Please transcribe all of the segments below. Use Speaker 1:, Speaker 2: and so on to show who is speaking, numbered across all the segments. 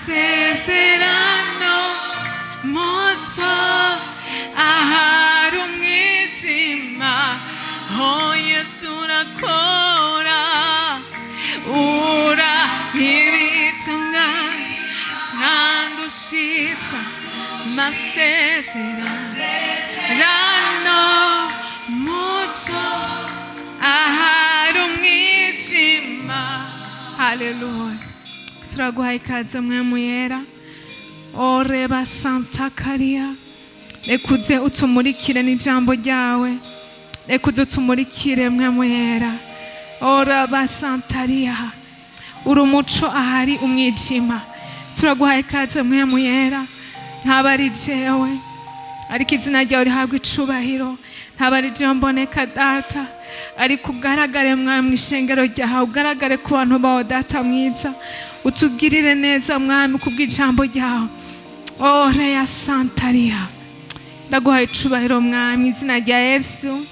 Speaker 1: Masezerano, muco ahari umwijima, oh Yesu urakora, ura ibitangaza kandi ushitsa masezerano, muco ahari umwijima. Haleluya! Turaguhaye ikaze, Mpwemu Yera. Oreba santa kariya, reka uze utumurikire n'ijambo ryawe, reka uze utumurikire, Mpwemu Yera. Oraba santariya, uri umuco ahari umwijima. Turaguhaye ikaze, Mpwemu Yera. Ntaba ari jewe, ariko izina ryawe rihabwa icubahiro. Ntaba ari jewe mboneka, Data, ariko ugaragare, Mwami, mu ishengero ryawe, ugaragare ku bantu bawe. Data mwiza, utugirire neza, Mwami, kubw'ijambo ryawe. Oreya santariya, ndaguhaye icubahiro, Mwami, mu izina rya Yesu,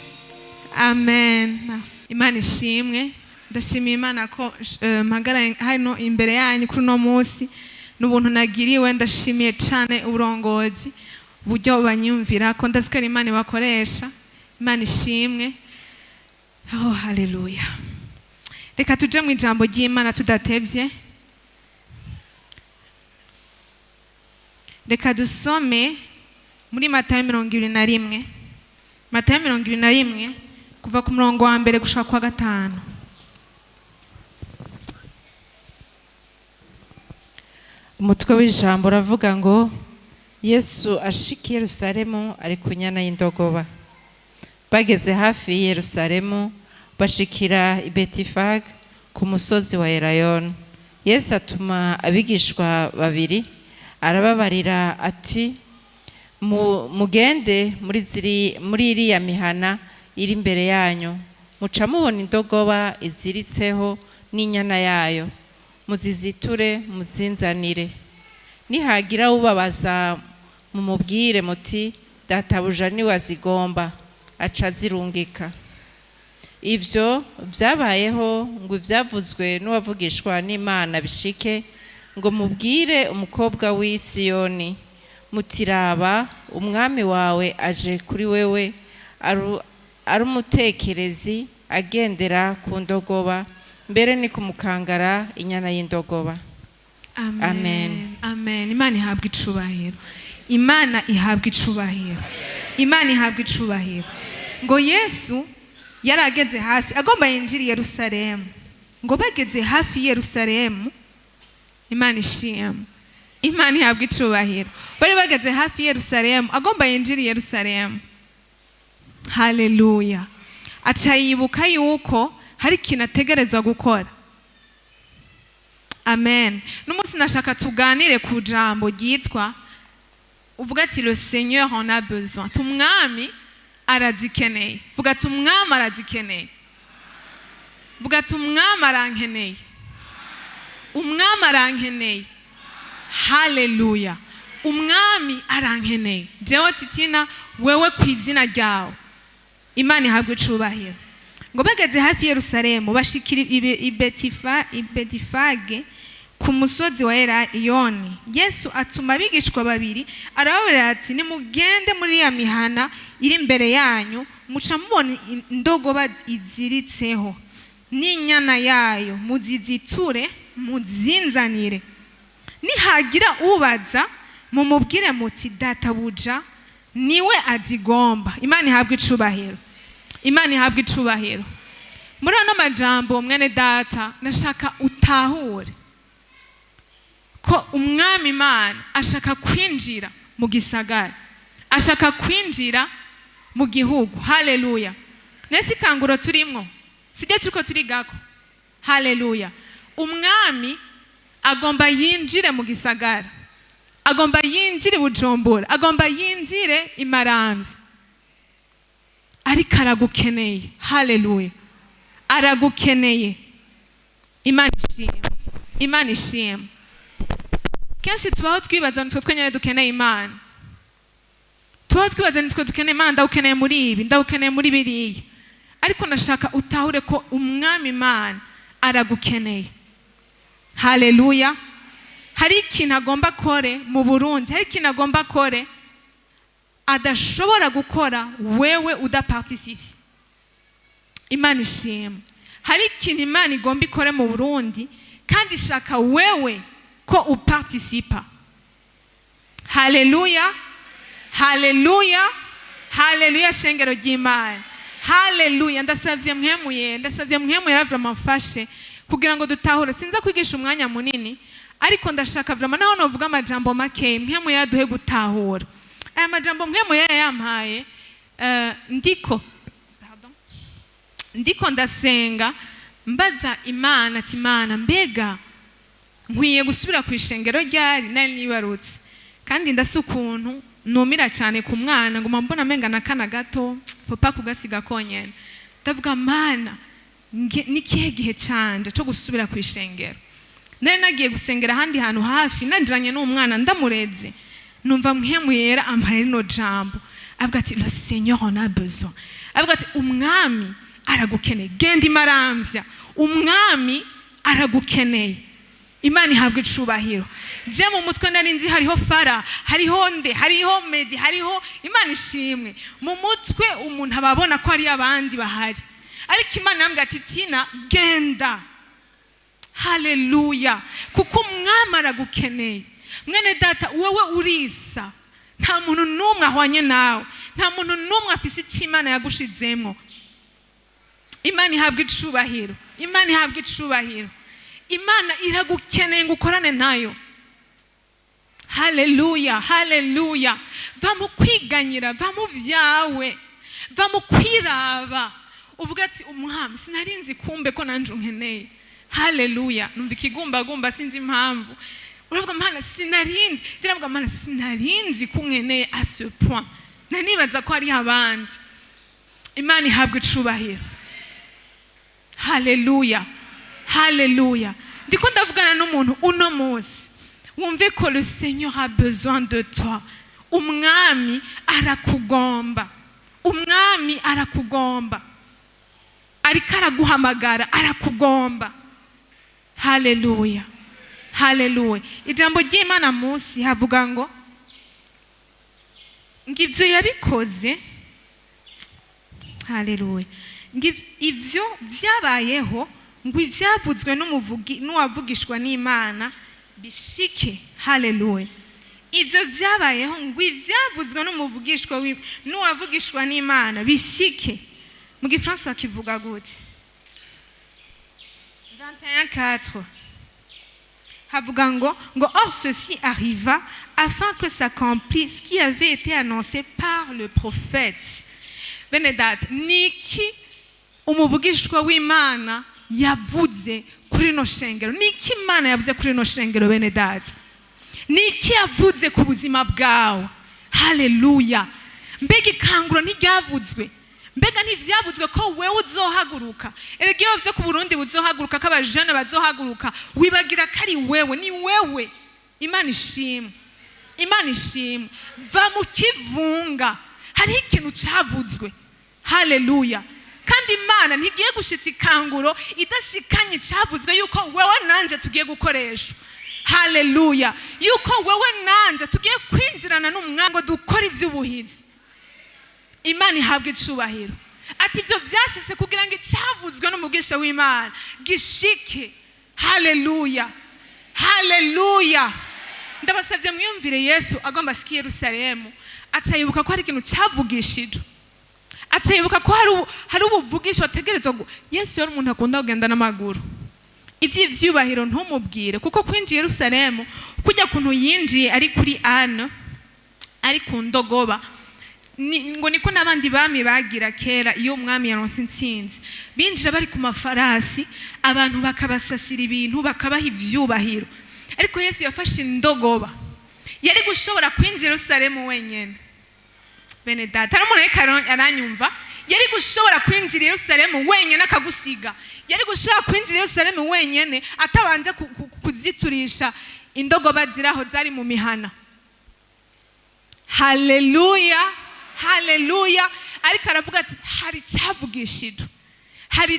Speaker 1: amen. Imana ishimwe. Ndashimiye Imana ko mpagaraye hano imbere yanyu kuri uno munsi n'ubuntu nagiriwe. Ndashimiye cyane uburongozi, uburyo banyumvira ko ndazi ko ari Imana ibakoresha. Imana ishimwe. Oh, haleluya! Reka tuje mu ijambo ry'Imana tudatevye. Reka dusome muri Matayo 21, Matayo 21, kuva ku murongo wa mbere gushika kwa gatanu.
Speaker 2: Umutwe w'ijambo uravuga ngo: Yesu ashika i Yerusalemu ari ku nyana y'indogoba. Bageze hafi y'i Yerusalemu, bashikira i Betifage ku musozi wa Elayono, Yesu atuma abigishwa babiri, arababarira ati: "Mugende muri iriya mihana iri imbere yanyu, muca mubona indogoba iziritseho n'inyana yayo, muziziture muzinzanire. Nihagira ubabaza, mumubwire muti: 'Databuja niwe azigomba,' aca azirungika." Ibyo byabayeho ngo ibyavuzwe n'uwavugishwa n'Imana bishike, ngo: "Mubwire umukobwa w'i Siyoni muti: 'Raba, umwami wawe aje kuri wewe, ari umutekerezi, agendera ku ndogoba, mbere ni ku mukangara, inyana y'indogoba.'"
Speaker 1: Amen.
Speaker 2: Amen.
Speaker 1: Amen. Imana ihabwa icubahiro, Imana ihabwa icubahiro, Imana ihabwa icubahiro. Ngo Yesu yari ageze hafi, agomba yinjira i Yerusalemu. Ngo bageze hafi i Yerusalemu, Imana ishimwe, Imana ihabwa icubahiro, bari bageze hafi i Yerusalemu, agomba yinjira i Yerusalemu, haleluya, aca yibuka yuko hari ikintu ategerezwa gukora. Amen. N'umunsi nashaka tuganire ku jambo ryitwa, uvuga ati: "Le Seigneur en a besoin." Umwami arazikeneye. Vuga ati: "Umwami arazikeneye." Vuga ati: "Umwami arankeneye, Umwami arankeneye." Haleluya! Umwami arankeneye jewe Titina, wewe ku izina ryawe. Imana ihabwe icubahiro. Ngo bageze hafi i Yerusalemu, bashikira i Betifage ku musozi wa Elayono, Yesu atuma abigishwa babiri, arababwira ati: "Nimugende muri ya mihana iri imbere yanyu, muca mubona indogoba iziritseho n'inyana yayo, muziziture muzinzanire. Nihagira ubaza, mumubwire muti: 'Databuja niwe azigomba.'" Imana ihabwe icubahiro, Imana ihabwe icubahiro. Muri ano majambo, mwene data, nashaka utahure ko Umwami Imana ashaka kwinjira mu gisagara, ashaka kwinjira mu gihugu. Haleluya! Nese ikanguro turimwo sijya turiko turigako? Haleluya! Umwami agomba yinjire mu gisagara, agomba yinjire i Bujumbura, agomba yinjire i Maramvya, ariko aragukeneye. Haleluya! Aragukeneye. Imana ishimwe, Imana ishimwe. Kenshi tubaho twibaza nitwe twenyine dukeneye Imana, tubaho twibaza nitwe dukeneye Imana: ndawukeneye muri ibi, ndawukeneye muri biriya. Ariko ndashaka utahure ko Umwami Imana aragukeneye. Haleluya! Hari ikintu agomba akore mu Burundi, hari ikintu agomba akore adashobora gukora wewe udaparticipe. Imana ishimwe. Hari ikintu Imana igomba ikore mu Burundi, kandi ishaka wewe ko uparticipa. Haleluya, haleluya, haleluya! Shengero ry'Imana, haleluya! Ndasabye mwemuye, ndasabye mwemuye vraiment mfashe kugira ngo dutahure. Sinza kwigisha umwanya munini, ariko ndashaka vraiment, naho novuga amajambo make, mwemuye aduhe gutahura aya majambo mwemuye yampaye. Ndiko, pardon, ndiko ndasenga, mbaza Imana ati: "Imana, mbega nkwiye gusubira ku ishengero ryari?" Nari nibarutse, kandi ndasa ukuntu numira cyane ku mwana, nguma mbona amenga na kana gato papa kugasiga konyene. Ndavuga: "Mana, ni kihe gihe canje cyo gusubira ku ishengero?" Nari nagiye gusengera ahandi hantu hafi, najanye n'umwana ndamureze. Numva Mpwemu Yera ampaye rino jambo, avuga ati: "Le Seigneur en a besoin." Avuga ati: "Umwami aragukeneye, genda imaramvya, umwami aragukeneye." Imana ihabwa icubahiro. Je mu mutwe nari nzi hariho Fara, hariho nde, hariho Medi, hariho. Imana ishimwe, mu mutwe umuntu aba abona ko hariyo abandi bahari, ariko Imana irambwira ati: "Tina, genda." Haleluya! Kuko umwami aragukeneye. Mwene data, wowe urisa, nta muntu n'umwe ahwanye nawe, nta muntu n'umwe afise icyo Imana yagushizemo. Imana ihabwa icubahiro, Imana ihabwa icubahiro. Imana iragukeneye ngo ukorane nayo. Haleluya, haleluya! Va mu kwiganyira, va mu vyawe, va mu kwiraba, uvuga ati: "Umwami, sinari nzi kumbe ko nanje unkeneye." Haleluya! Numva ikigumbagumba, sinzi impamvu. Uravuga: "Mana, sinarinzi." Ndavuga: "Mana, sinarinzi ko unkeneye à ce point, nanibaza ko hariho abandi." Imana ihabwa icubahiro. Haleluya, haleluya! Ndiko ndavugana n'umuntu uno munsi, wumve ko le Seigneur a besoin de toi. Umwami arakugomba, umwami arakugomba, ariko araguhamagara, arakugomba. Haleluya, haleluya! Ijambo ry'Imana munsi havuga ngo ivyo yabikoze, haleluya, ngo ivyo vyabayeho ngo ivyavuzwe n'umuvugi n'uwavugishwa n'Imana bishike. Haleluya! Ivyo vyabayeho ngo ivyavuzwe n'umuvugishwa n'uwavugishwa n'Imana bishike. Mu gifaransa bakivuga gute? 21:4 havuga ngo: "Or ceci arriva afin que s'accomplisse ce qui avait été annoncé par le prophète." Bene data, niki umuvugishwa w'Imana yavuze kuri rino shengero? Niki Imana yavuze kuri rino shengero? Bene data, niki yavuze ku buzima bwawe? Haleluya! Mbega ikanguro ntiryavuzwe? Mbega ntivyavuzwe ko wewe uzohaguruka? Erega iyo bavuze ko Burundi buzohaguruka, ko abajene bazohaguruka, wibagira ko ari wewe, ni wewe. Imana ishimwe, Imana ishimwe. Va mu kivunga, hariho ikintu cavuzwe. Haleluya! Kandi Imana ntigiye gushitsa ikanguro idashikanye icavuzwe, yuko wewe nanje tugiye gukoreshwa. Haleluya! Yuko wewe nanje tugiye kwinjirana n'umwami ngo dukore ivy'ubuhizi. Imana ihabwa icubahiro. Ati: "Ibyo byashitse kugira ngo icyavuzwe n'umugisha w'Imana gishike." Haleluya, haleluya! Ndabasabye mwiyumvire Yesu agomba ashike i Yerusalemu, acayibuka ko hari ikintu cyavugishijwe, acayibuka ko hari ubuvugisho ategerezwa. Yesu yari umuntu akunda kugenda n'amaguru. Iby'ivyubahiro ntumubwire, kuko kwinjira Yerusalemu kujya kuntu yinjiye ari kuri âne, ari ku ndogoba, ngo niko n'abandi bami bagira kera. Iyo umwami yaronse intsinzi, binjira bari ku mafarasi, abantu bakabasasira ibintu, bakabaha ivyubahiro. Ariko Yesu yafashe indogoba. Yari gushobora kwinjira Yerusalemu wenyene. Bene data, hari umuntu ariko aranyumva? Yari gushobora kwinjira Yerusalemu wenyene akagusiga. Yari gushobora kwinjira Yerusalemu wenyene atabanje kuziturisha indogoba ziraho zari mu mihana. Haleluya, haleluya! Ariko aravuga ati: "Hari icyavugishijwe, hari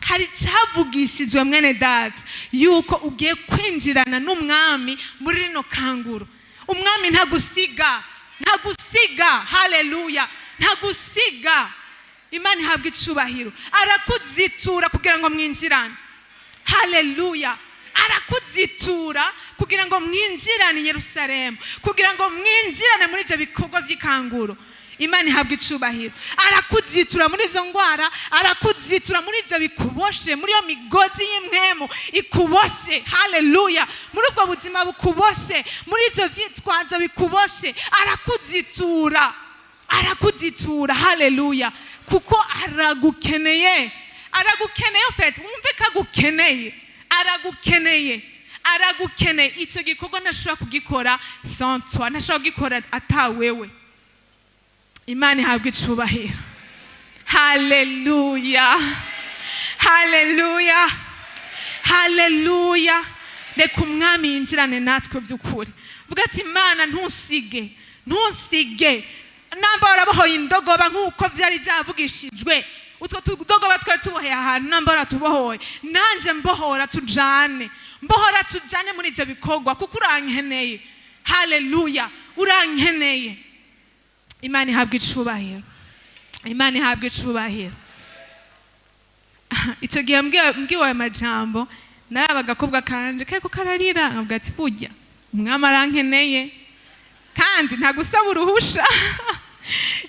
Speaker 1: Hari icyavugishijwe, mwene data, yuko ugiye kwinjirana n'umwami muri rino kanguro. Umwami ntagusiga, ntagusiga. Haleluya, ntagusiga. Imana ihabwa icubahiro. Arakuzitura kugira ngo mwinjirane. Haleluya, arakuzitura kugira ngo mwinjirane i Yerusalemu, kugira ngo mwinjirane muri ibyo bikorwa by'ikanguro. Imana ihabwa icubahiro. Arakuzitura muri izo ndwara, arakuzitura muri ibyo bikuboshe, muri iyo migozi y'impwemu ikuboshe. Haleluya, muri ubwo buzima bukuboshe, muri ibyo byitwazo bikuboshe, arakuzitura, arakuzitura. Haleluya, kuko aragukeneye, aragukeneye. En fait, wumve ko agukeneye, aragukeneye, aragukeneye. Icyo gikorwa ntashobora kugikora sans toi, ntashobora kugikora atawewe. Imana ihabwa icubahiro. Haleluya, haleluya, haleluya. Reka umwami yinjirane natwe by'ukuri. Vuga ati: "Imana, ntusige, ntusige." Namba warabohoye indogoba nk'uko byari byavugishijwe, utwo tudogoba twari tuboheye ahantu, namba waratubohoye, nanjye mbohora tujane, mbohora tujane muri ibyo bikorwa, kuko urankeneye. Haleluya, urankeneye. Imana ihabwa icubahiro, Imana ihabwa icubahiro. Icyo gihe mbwiwe ayo majambo, naraba agakobwa kanje kariko kararira, nkavuga ati: "Burya umwami arankeneye." Kandi ntagusaba uruhusha.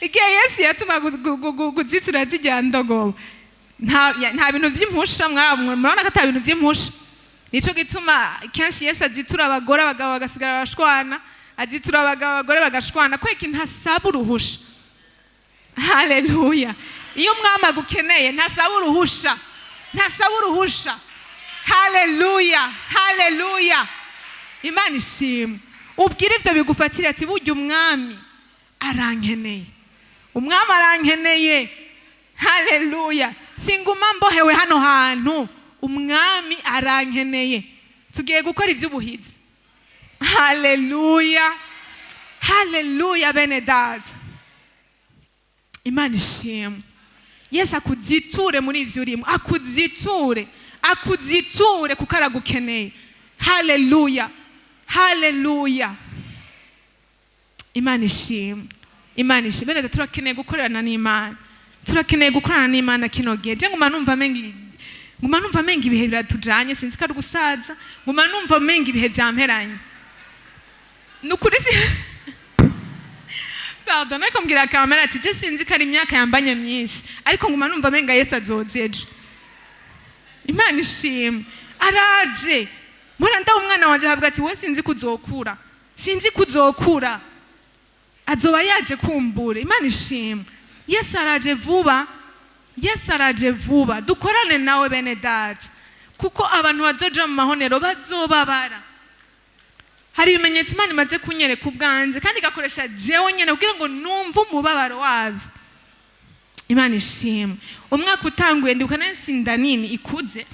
Speaker 1: Igihe Yesu yatuma kuzitura zirya ndogoba, nta bintu vy'impusha. Murabona ko ata bintu vy'impusha. Nico gituma kenshi Yesu azitura abagore, abagabo bagasigara bashwana, azitura abagabo, abagore bagashwana. Kweki ntasaba uruhusha. Haleluya, iyo umwami agukeneye ntasaba uruhusha, ntasaba uruhusha. Haleluya, haleluya, Imana ishimwe. Ubwire ivyo bigufatira ati: "Burya umwami arankeneye, umwami arankeneye." Haleluya, singuma mbohewe hano hantu, umwami arankeneye. Tugiye gukora iby'ubuhizi. Haleluya, haleluya. Bene data, Imana ishimwe. Yesu akuziture muri ivyo urimo, akuziture, akuziture, kuko aragukeneye. Haleluya, haleluya, Imana ishimwe, Imana ishimwe. Bene data, turakeneye gukorana n'Imana, turakeneye gukorana n'Imana kino gihe. Je nguma numva menga ibihe biratujanye. Sinzi ko ari gusaza, nguma numva menga ibihe vyamperanye. Ni ukuri si pardon, ariko mbwira kamera ati: "Je sinzi ko ari imyaka yambanye myinshi, ariko nguma numva menga Yesu azoza ejo." Imana ishimwe, araje. Mpora ndaha umwana wanje, ahabwa ati: "We, sinzi kuzokura, sinzi kuzokura." Azoba yaje kumbura. Imana ishimwe, Yesu araje vuba, Yesu araje vuba. Dukorane nawe, bene data, kuko abantu bazoja mu mahonero bazobabara. Hari ibimenyetso Imana imaze kunyereka ubwanjye, kandi igakoresha jewe nyene kugira ngo numve umubabaro wabyo. Imana ishimwe. Umwaka utanguye, ndibuka nari inda nini ikuze,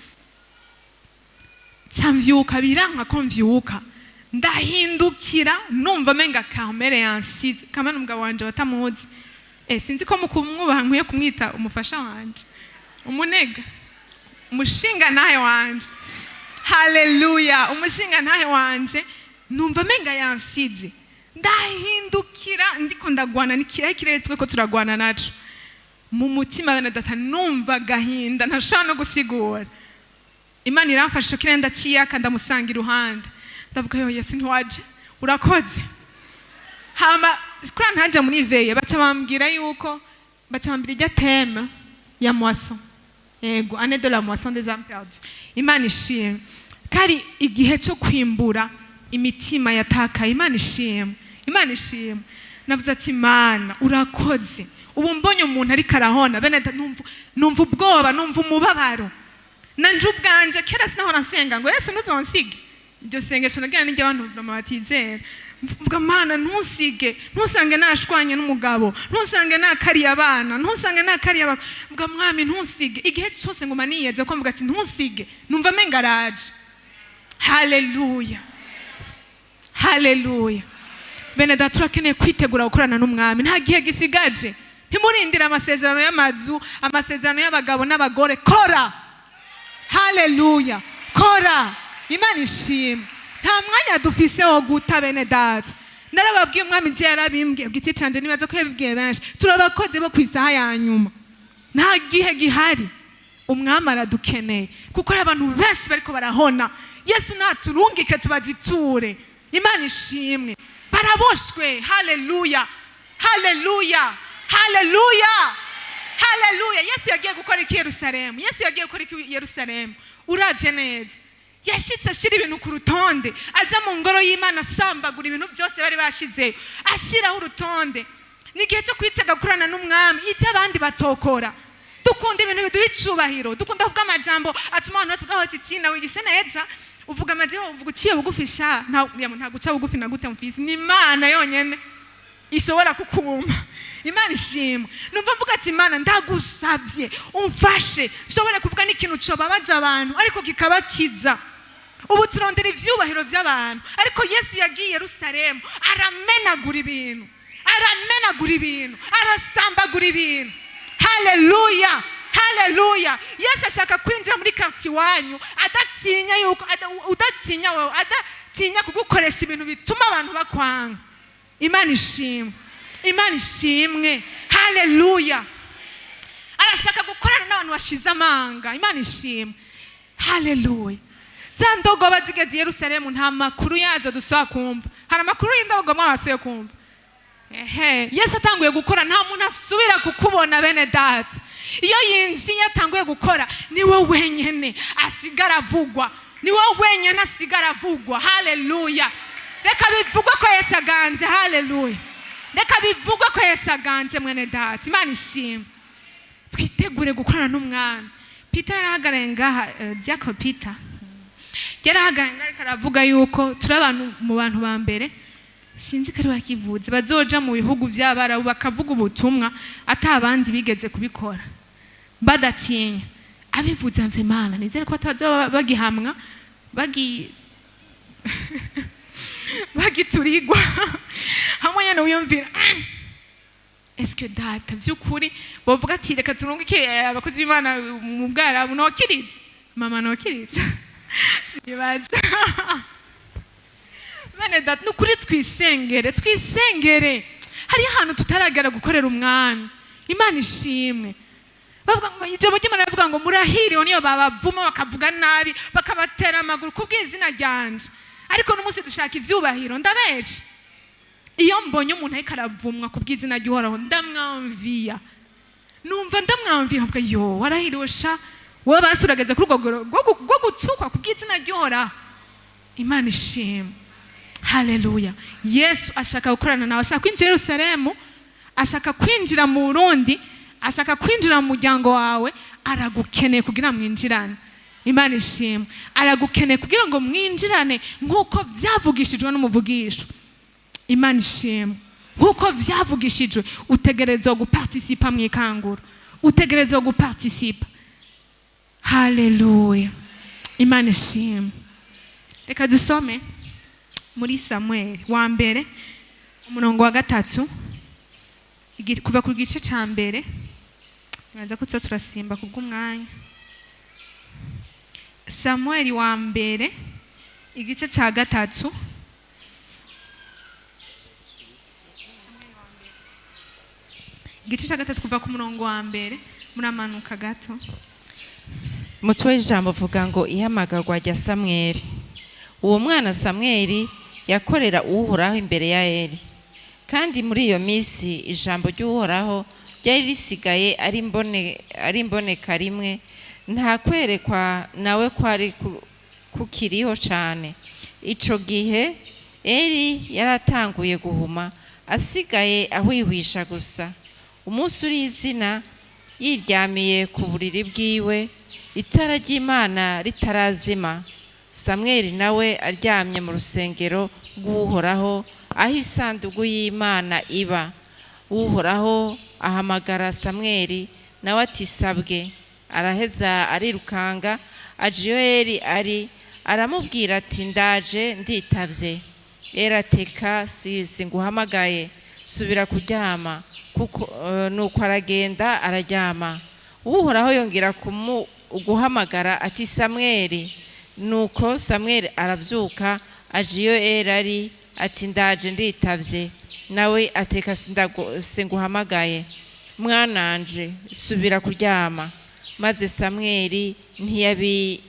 Speaker 1: ca mvyuka biranka ko mvyuka, ndahindukira numva menga Carmel yansize. Carmel, umugabo wanje batamuzi, sinzi ko mu kumwubaha nkwiye kumwita umufasha wanje, umunega, umushinga ntahe wanje. Haleluya, umushinga ntahe wanje. Numva menga yansize, ndahindukira, ndiko ndagwana n'ikirahe kirere tweko turagwana naco mu mutima. Bene data, numva agahinda ntashobora no gusigura. Imana iramfasha, ico kirere ndaciyaka, ndamusanga iruhande, ndavuga: "Yo Yesu, ntiwaje, urakoze." Hama kuri ntajya muri veillée, baca bambwira yuko, baca bambwira irya thème ya moisson. Yego, année de la moisson des âmes perdues. Imana ishimwe, kari igihe cyo kwimbura imitima yatakaye. Imana ishimwe, Imana ishimwe. Navuze ati: "Imana, urakoze." Ubu mbonye umuntu ariko arahona, bene data, numva ubwoba, numva umubabaro nanje ubwanje. Kera sinahora nsenga ngo: "Yesu, ntuzonsige." Iryo sengesho nagira n'iryo abantu vraiment batizera. Mvuga: "Mana, ntusige, ntusange nashwanye n'umugabo, ntusange nakariye abana, ntusange nakariye abana." Mvuga: "Mwami, ntusige." Igihe cyose nguma niyeze ko mvuga ati: "Ntusige." Numva menga araje. Haleluya, haleluya. Bene data, turakeneye kwitegura gukorana n'umwami. Nta gihe gisigaje. Ntimurindire amasezerano y'amazu, amasezerano y'abagabo n'abagore. Kora. Haleluya! Kora, Imana ishimwe. Nta mwanya dufise wo guta, bene data. Narababwiye, Umwami je yarabimbwiye ku giti canje, nibaza ko yabibwiye benshi. Turi abakozi bo ku isaha ya nyuma, nta gihe gihari. Umwami aradukeneye kuko hari abantu benshi bariko barahona. Yesu naturungike tubaziture. Imana ishimwe, baraboshwe. Haleluya, haleluya, haleluya, haleluya! Yesu yagiye gukora iki i Yerusalemu? Yesu yagiye gukora iki i Yerusalemu? Uravye neza, yashitse ashyira ibintu ku rutonde, aja mu ngoro y'Imana, asambagura ibintu byose bari bashizeyo, ashyiraho urutonde. Ni igihe cyo kwitega gukorana n'Umwami ibyo abandi batokora. Dukunda ibintu biduha icubahiro, dukunda kuvuga amajambo atuma abantu batuvuga bati: "Tina, wigishe neza, uvuga amajambo, uvuga uciye bugufi." Sha, nta guca bugufi na gute mfise, ni Imana yonyene ishobora kukuma. Imana ishimwe. Numva mvuga ati: "Imana, ndagusabye umfashe nshobore kuvuga n'ikintu cobabaza abantu ariko kikabakiza." Ubu turondera ivyubahiro by'abantu, ariko Yesu yagiye i Yerusalemu aramenagura ibintu, aramenagura ibintu, arasambagura ibintu. Haleluya, haleluya! Yesu ashaka kwinjira muri quartier iwanyu adatinya yuko udatinya wowe, adatinya kugukoresha ibintu bituma abantu bakwanga. Imana ishimwe, Imana ishimwe, haleluya! Arashaka gukorana n'abantu bashize amanga. Imana ishimwe, haleluya! Za ndogoba zigeze i Yerusalemu, nta makuru yazo dusaba kumva. Hari amakuru y'indogoba mwabasuye kumva? Ehe, Yesu atanguye gukora, nta muntu asubira kukubona, bene data. Iyo yinjiye, atanguye gukora, niwe wenyene asigara avugwa, niwe wenyene asigara avugwa. Haleluya! Reka bivugwe ko Yesu aganje. Haleluya! Reka bivugwe ko Yesu aganje, mwene data. Imana ishimwe. Twitegure gukorana n'Umwami. Peter yarahagarariye ngaha, Diacre Peter yarahagarariye ngaha, ariko aravuga yuko turi abantu mu bantu ba mbere, sinzi ko ari wakivuze, bazoja mu bihugu by'Abarabu bakavuga ubutumwa ata abandi bigeze kubikora, badatinya. Abivuze mvye, Imana nizere ko bataza bagihamwa, bagiturigwa hamwe nyene. Wiyumvira, eske data vy'ukuri bovuga ati: "Reka turungike abakozi b'Imana mu Bwarabu"? Nokiriza mama, nokiriza, sinibaza. Bene data, nukuri twisengere, twisengere. Hariyo ahantu tutaragera gukorera Umwami. Imana ishimwe. Bavuga ngo, ijambo ry'Imana rivuga ngo: "Murahiriwe niyo babavuma, bakavuga nabi, bakabatera amaguru kubw'izina ryanje." Ariko n'umunsi dushaka ivyubahiro. Ndabesha? Iyo mbonye umuntu ariko aravumwa kubw'izina ry'Uhoraho, ndamwamviya, numva ndamwamviya, mvuga: "Yo, warahiriwe sha wowe, basi urageze kuri urwo rugero rwo gutukwa kubw'izina ry'Uhoraho." Imana ishimwe, haleluya! Yesu ashaka gukorana nawe, ashaka kwinjira i Yerusalemu, ashaka kwinjira mu Burundi, ashaka kwinjira mu muryango wawe. Aragukeneye kugira mwinjirane. Imana ishimwe. Aragukeneye kugira ngo mwinjirane nk'uko byavugishijwe n'umuvugisho. Imana ishimwe. Nk'uko byavugishijwe, utegerezwa guparticipa mu ikanguro, utegerezwa guparticipa. Haleluya, Imana ishimwe. Reka dusome muri Samuel wa mbere, umurongo wa 3, kuva ku gice ca mbere. Nibaza ko tuza turasimba kubw'umwanya. Samuel wa mbere, igice ca 3. Igice ca 3, kuva ku murongo wa mbere, muramanuka gato.
Speaker 2: Umutwe w'ijambo uvuga ngo: Ihamagarwa rya Samweli. Uwo mwana Samweli yakorera Uhoraho imbere ya Eli. Kandi muri iyo minsi ijambo ry'Uhoraho ryari risigaye ari imboneka rimwe, nta kwerekwa nawe kwari kukiriho cyane. Ico gihe Eli yaratanguye guhuma, asigaye ahwihwisha gusa. Umunsi uri izina, yiryamiye ku buriri bwiwe, itara ry'Imana ritarazima, Samweli nawe aryamye mu rusengero rw'Uhoraho, aho isanduku y'Imana iba. Uhoraho ahamagara Samweli, nawe ati: "Sabwe." Araheza arirukanga aja iyo Eli ari, aramubwira ati: "Ndaje, nditavye." Eli ati: "Eka singuhamagaye, subira kuryama." Kuko nuko aragenda araryama. Uhoraho yongera uguhamagara ati: "Samweli." Nuko Samweli aravyuka, aja iyo Eli ari, ati: "Ndaje, nditavye." Nawe ateka: "Singuhamagaye, mwananje, subira kuryama." Maze Samweli ntiyari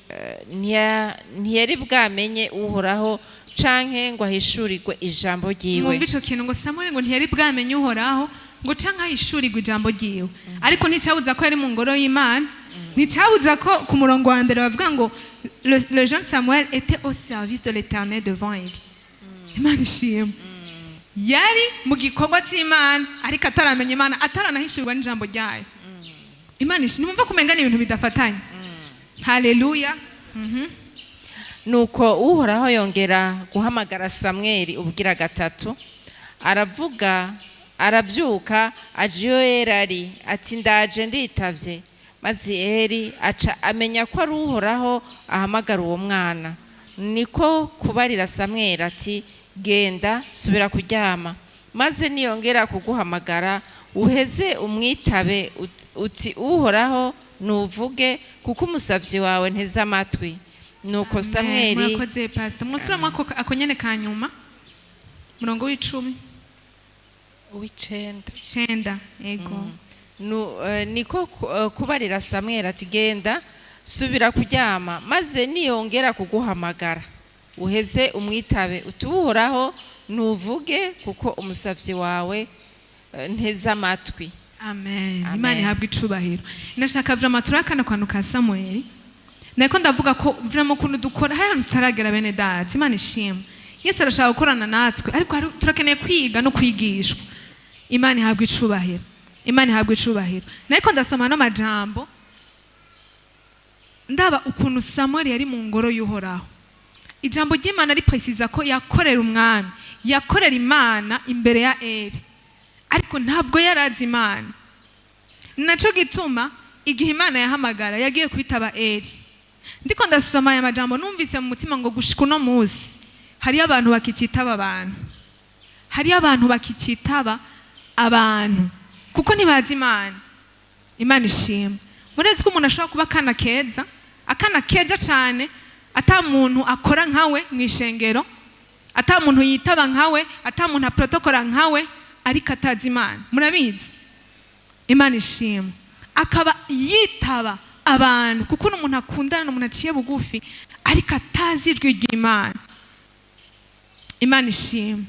Speaker 2: bwamenye Uhoraho canke ngo ahishurirwe ijambo ryiwe.
Speaker 1: Mwumva ico kintu, ngo Samuel ngo ntiyari bwamenye Uhoraho ngo canke ahishurirwe ijambo ryiwe, ariko nticabuza ko yari mu ngoro y'Imana. Nticabuza ko ku murongo wa mbere bavuga ngo le jeune Samuel était au service de l'Éternel devant Eli. Imana ishimwe. Yari mu gikorwa cy'Imana ariko ataramenya Imana, ataranahishurwa n'ijambo ryayo. Imana ishimwe. Nimumva kumenga ni ibintu bidafatanye. Haleluya.
Speaker 2: Nuko Uhoraho yongera guhamagara Samweli ubwira gatatu. Aravuga, arabyuka, aja iyo Eli ari, ati: "Ndaje, nditavye." Maze Eli aca amenya ko ari Uhoraho ahamagara uwo mwana. Niko kubarira Samweli ati: "Genda, subira kuryama, maze niyongera kuguhamagara uheze umwitabe uti: 'Uhoraho, nuvuge, kuko umusavyi wawe nteze amatwi.'" Nuko Samweli
Speaker 1: Murakoze, pastor. Mwosubiramo ako nyene ka nyuma, murongo w'10.
Speaker 2: Uw'icenda.
Speaker 1: Cenda, ego.
Speaker 2: Niko kubarira Samweli ati: "Genda, subira kuryama, maze niyongera kuguhamagara uheze umwitabe uti: 'Uhoraho, nuvuge, kuko umusavyi wawe nteze amatwi.'"
Speaker 1: Amen.
Speaker 2: Amen.
Speaker 1: Imana ihabwe icubahiro. Ndashaka vraiment turi akana kantu ka Samuel. Nako ndavuga ko vraiment ukuntu dukora hari ahantu tutaragera, bene data. Imana ishimwe. Yesu arashaka gukorana natwe, ariko turakeneye kwiga no kwigishwa. Imana ihabwe icubahiro. Imana ihabwe icubahiro. Nariko ndasoma no majambo, ndaba ukuntu Samuel yari mu ngoro y'Uhoraho. Ijambo ry'Imana ripresiza ko yakorera umwami, yakorera Imana imbere ya Eli, ariko ntabwo yari azi Imana. Naco gituma igihe Imana yahamagara yagiye kwitaba Eli. Ndiko ndasoma aya majambo, numvise mu mutima ngo gushika uno munsi hariyo abantu bakicitaba abantu, hariyo abantu bakicitaba abantu kuko ntibazi Imana. Imana ishimwe. Murazi ko umuntu ashobora kuba akana keza, akana keza cyane, ata muntu akora nkawe mu ishengero, ata muntu yitaba nkawe, ata muntu aprotokora nkawe, ariko atazi Imana. Murabizi. Imana ishimwe. Akaba yitaba abantu kuko n'umuntu akundana n'umuntu aciye bugufi, ariko atazi ijwi ry'Imana. Imana ishimwe.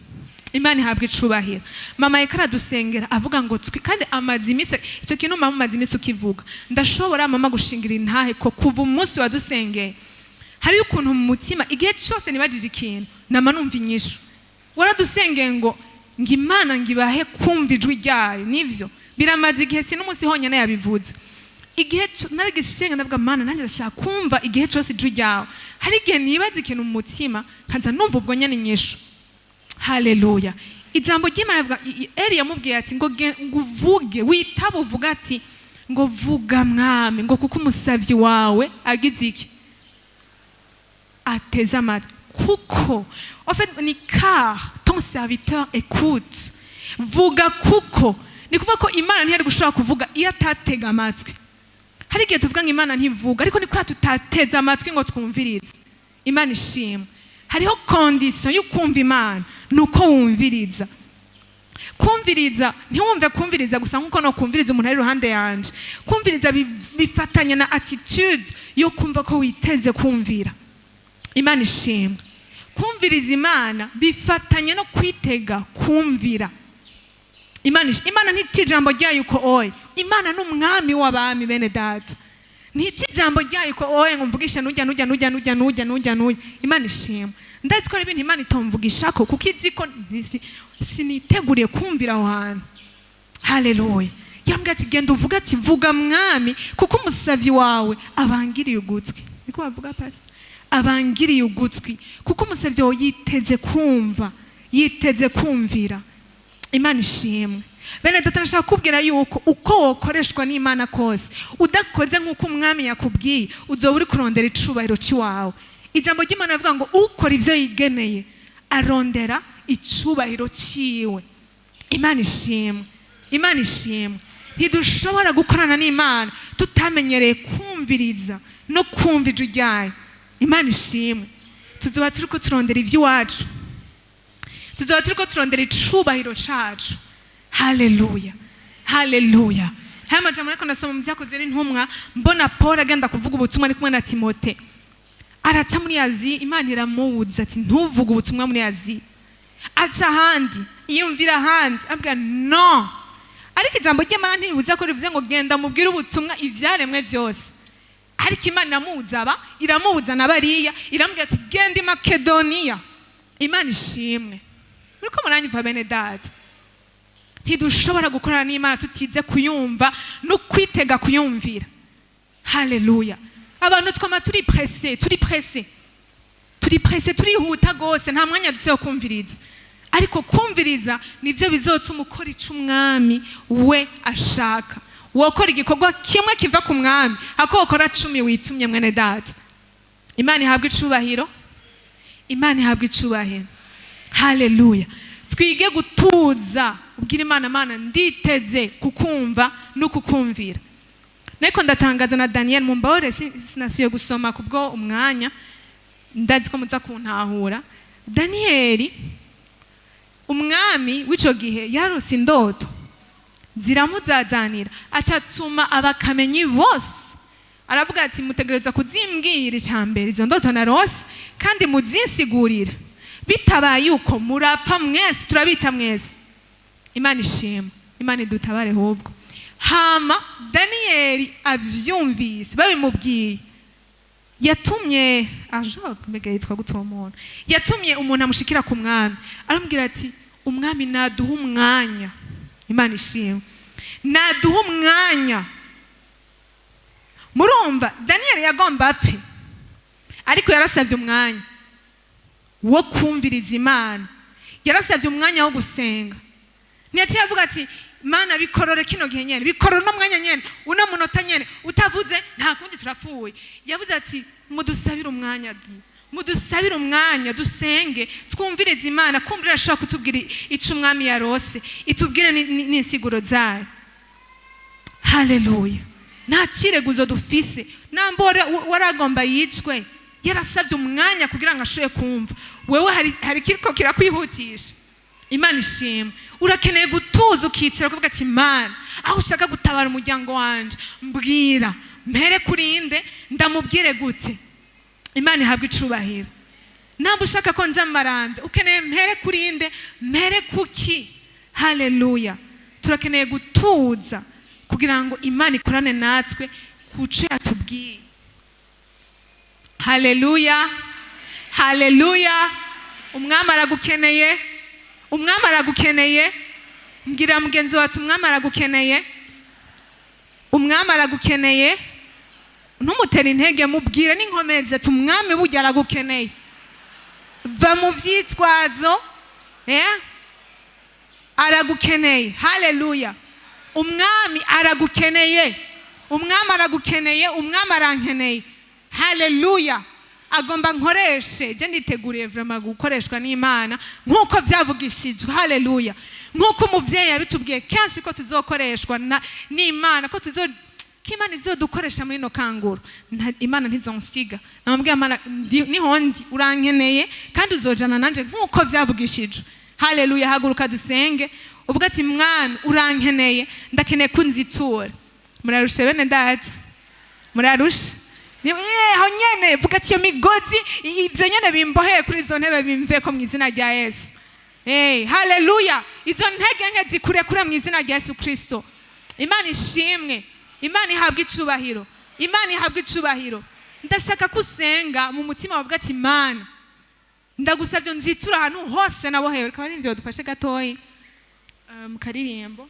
Speaker 1: Imana ihabwa icubahiro. Mama yariko aradusengera avuga ngo kandi amaze iminsi icyo kintu, mama, umaze iminsi ukivuga. Ndashobora, mama, gushingira intahe ko kuva umunsi wadusengeye hariyo ukuntu mu mutima igihe cyose nibajije ikintu nama numva inyishu. Waradusengeye ngo Imana ngo ibahe kumva ijwi ryayo. Nivyo, biramaze igihe, si n'umunsi honyine yabivuze. Igihe naragisenga, ndavuga: "Mana, nanjye ndashaka kumva igihe cyose ijwi ryawe." Hari igihe nibaza ikintu mu mutima nkaza numva ubwo nyene inyishu. Haleluya. Ijambo ry'Imana rivuga Eli yamubwiye ati ngo uvuge, witaba, uvuga ati ngo: "Vuga, mwami," ngo kuko umusavyi wawe agize iki? Ateze amatwi. Kuko en fait ni "car ton serviteur écoute". Vuga, kuko ni kuvuga ko Imana ntiyari gushobora kuvuga iyo atatega amatwi. Hari igihe tuvuga ngo Imana ntivuga, ariko ni kuriya tutateze amatwi ngo twumvirize. Imana ishimwe. Hariho condition yo kumva Imana, ni uko wumviriza. Kumviriza, ntiwumve kumviriza gusa nkuko no kumviriza umuntu ari iruhande yanje. Kumviriza bifatanya na attitude yo kumva ko witeze kumvira. Imana ishimwe. Kumviriza Imana bifatanya no kwitega kumvira. Imana ntita ijambo ryayo uko oye. Imana ni umwami w'abami, bene data. Ntita ijambo ryayo uko oye ngo mvugishe nujya nujya nujya nujya nujya nujya nujya. Imana ishimwe. Ndazi ko hari ibintu Imana itomvugishako kuko izi ko siniteguriye kumvira aho hantu. Haleluya. Yambwiye ati: "Genda uvuge ati: 'Vuga, mwami, kuko umusavyi wawe abangiriye ugutwi.'" Niko bavuga, pastor? Abangiriye ugutwi, kuko umusavyi wawe yiteze kumva, yiteze kumvira. Imana ishimwe. Bene data, ndashaka kubwira yuko uko wokoreshwa n'Imana kose, udakoze nk'uko umwami yakubwiye, uzoba uri kurondera icubahiro c'iwawe. Ijambo ry'Imana rivuga ngo ukora ivyo yigeneye arondera icubahiro ciwe. Imana ishimwe. Imana ishimwe. Ntidushobora gukorana n'Imana tutamenyereye kumvira. kumviriza no kumva ijwi ryayo, Imana ishimwe, tuzoba turiko turondera ivy'iwacu, tuzoba turiko turondera icubahiro cacu. Haleluya, haleluya. Haya majambo ariko ndasoma mu Vyakozwe n'Intumwa, mbona Paul agenda kuvuga ubutumwa ari kumwe na Timote, araca muri Aziya. Imana iramubuza ati: "Ntuvuge ubutumwa muri Aziya." Aca ahandi, yiyumvira ahandi, abwira no. Ariko ijambo ry'Imana ntiribuza ko rivuze ngo genda mubwire ubutumwa ivyaremwe byose. Ariko Imana iramubuza, aba iramubuza na bariya, iramubwira ati: "Genda i Makedoniya." Imana ishimwe. Muriko muranyumva, bene data? Ntidushobora gukorana n'Imana tutize kuyumva no kwitega kuyumvira. Haleluya. Abantu twama turi pressés, turi pressés, turi pressés, turihuta gose, nta mwanya dufise wo kumviriza. Ariko kumviriza nivyo bizotuma ukora ico umwami we ashaka. Wokora igikorwa kimwe kiva ku mwami ako wokora 10 witumye. Mwene data, Imana ihabwe icubahiro, Imana ihabwe icubahiro. Haleluya. Twige gutuza, ubwira Imana: "Mana, nditeze kukumva no kukumvira." Ariko ndatangaza na Daniel, mumbabare sinasubiye gusoma kubwo umwanya, ndazi ko muza kuntahura. Daniyeli, umwami w'ico gihe yarose indoto ziramuzazanira, acatuma abakamenyi bose, aravuga ati: "Mutegerezwa kuzimbwira icya mbere izo ndoto narose, kandi muzinsigurira. Bitabaye uko, murapfa mwese, turabica mwese." Imana ishima, Imana idutabare hubwo. Hama Daniyeli avyumvise babimubwiye, yatumye ajo, mbega yitwa gute uwo muntu? Yatumye umuntu amushikira ku mwami, aramubwira ati: "Umwami naduha umwanya." Imana ishimwe. Naduha umwanya. Murumva, Daniyeli yagomba apfe, ariko yarasabye umwanya wo kumviriza Imana, yarasabye umwanya wo gusenga. Ntiyaciye avuga ati: "Mana, bikorore kino gihe nyene, bikorore uno mwanya nyene, uno munota nyene, utavuze nta kundi, turapfuye." Yavuze ati: "Mudusabire umwanya di, mudusabire umwanya dusenge, twumvirize Imana. Kumvira irashobora kutubwira ico umwami yarose, itubwire n'insiguro zayo." Haleluya. Nta kireguzo dufise. Namba waragomba yicwe, yarasabye umwanya kugira ngo ashobore kumva. Wewe hari kiriko kirakwihutisha? Imana ishimwe. Urakeneye gutuza, ukicara, ukavuga ati: "Imana, aho ushaka gutabara umuryango wanje, mbwira mpere kurinde, ndamubwire gute?" Imana ihabwe icubahiro. Namba ushaka ko nja maramvya, ukeneye mpere kurinde, mpere kuki? Haleluya. Turakeneye gutuza kugira ngo Imana ikorane natwe kuco yatubwiye. Haleluya, haleluya. Umwami aragukeneye, umwami aragukeneye. Mbwira mugenzi wacu: "Umwami aragukeneye, umwami aragukeneye." Ntumutere intege, mubwire n'inkomezi ati: "Umwami burya aragukeneye. Va mu vyitwazo, eh? Aragukeneye." Haleluya. Umwami aragukeneye, umwami aragukeneye, umwami arankeneye. Haleluya. Agomba nkoreshe. Je nditeguriye vraiment gukoreshwa n'Imana nk'uko vyavugishijwe. Haleluya. Nk'uko umuvyeyi yabitubwiye kenshi ko tuzokoreshwa n'Imana, ko Imana izodukoresha muri ino kanguro. Imana ntizonsiga. Namubwiye: "Imana, niho ndi, urankeneye kandi uzojana nanje nk'uko vyavugishijwe." Haleluya. Haguruka dusenge, uvuga ati: "Mwami, urankeneye, ndakeneye ko unzitura." Murarushe, bene data? Murarushe? Aho nyene vuga ati: "Iyo migozi, ivyo nyene bimboheye kuri izo ntebe bimveko mu izina rya Yesu." Hey, haleluya. Izo ntege nke zikurekure mu izina rya Yesu Kristo. Imana ishimwe, Imana ihabwe icubahiro, Imana ihabwe icubahiro. Ndashaka ko usenga mu mutima wavuga ati: "Imana, ndagusabye nzitura ahantu hose nabohewe." Reka ari dufashe gatoyi mu karirimbo.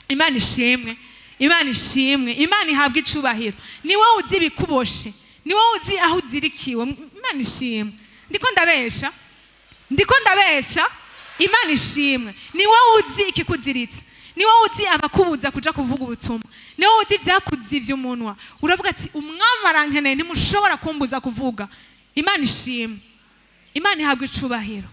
Speaker 1: Imana ishimwe, Imana ishimwe, Imana ihabwe icubahiro. Ni wowe uzi ibikuboshe, ni wowe uzi aho uzirikiwe. Imana ishimwe. Ndiko ndabesha? Ndiko ndabesha? Imana ishimwe. Ni wowe uzi ikikuziritse, ni wowe uzi abakubuza kuja kuvuga ubutumwa, ni wowe uzi ivyakuzivye umunwa. Uravuga ati: "Umwami arankeneye, ntimushobora kumbuza kuvuga." Imana ishimwe, Imana ihabwe icubahiro.